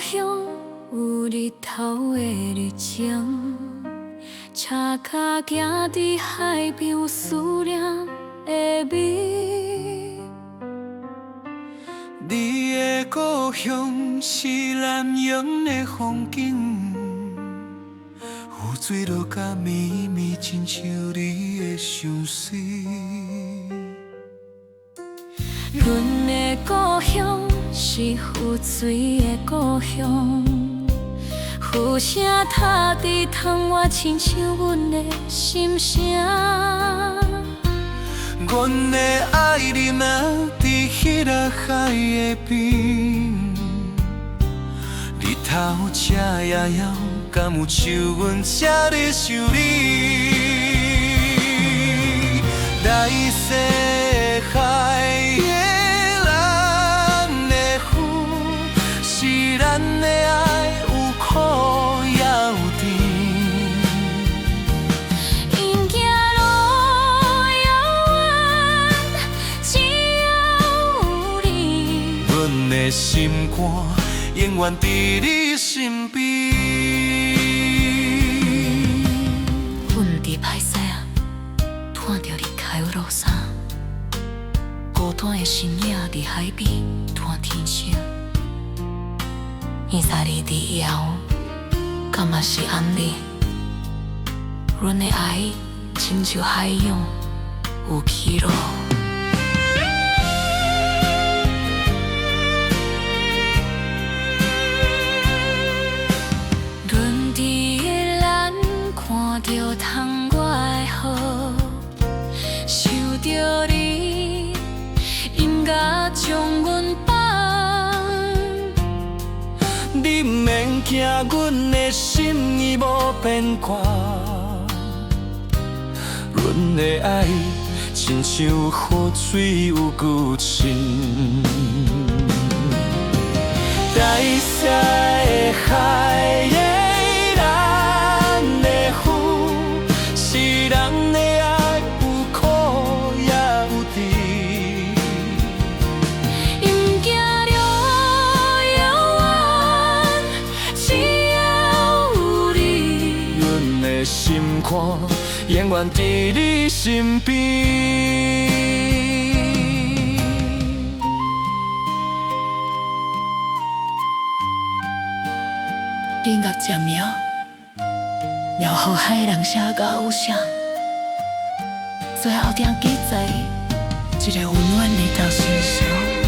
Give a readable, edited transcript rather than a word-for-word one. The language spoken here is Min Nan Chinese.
鄉有日頭的熱情，赤跤行佇海邊有思念的味。你的故鄉是南洋的風景，雨水落甲暝暝，親像你的相思。阮的故鄉是雨水的故鄉，雨聲打佇窗外，親像阮的心聲。阮的愛人啊，佇彼个海的邊，日頭正掖枵，敢有像阮這呢想你？大西海的咱的雨，是咱的愛有苦也有甜。毋驚路遙遠，只要有你。阮的心肝永遠佇你身邊。阮佇歹勢啊，看著日開落山，孤單的身影佇海邊看天星。伊在你佇遙，敢嘛是按呢？阮的愛親像海洋有起落。阮佇宜蘭看著窗外的雨，想著你，音樂將阮放。你毋免驚，阮的心意無變卦。阮的愛親像雨水有舊情。大西海的咱的雨，是咱的愛有苦也有甜。毋驚路遙遠，只要有你。阮的心肝永遠佇你身邊。音樂漸描，描予海人寫甲有聲，最後定記載一个溫暖的頭身上。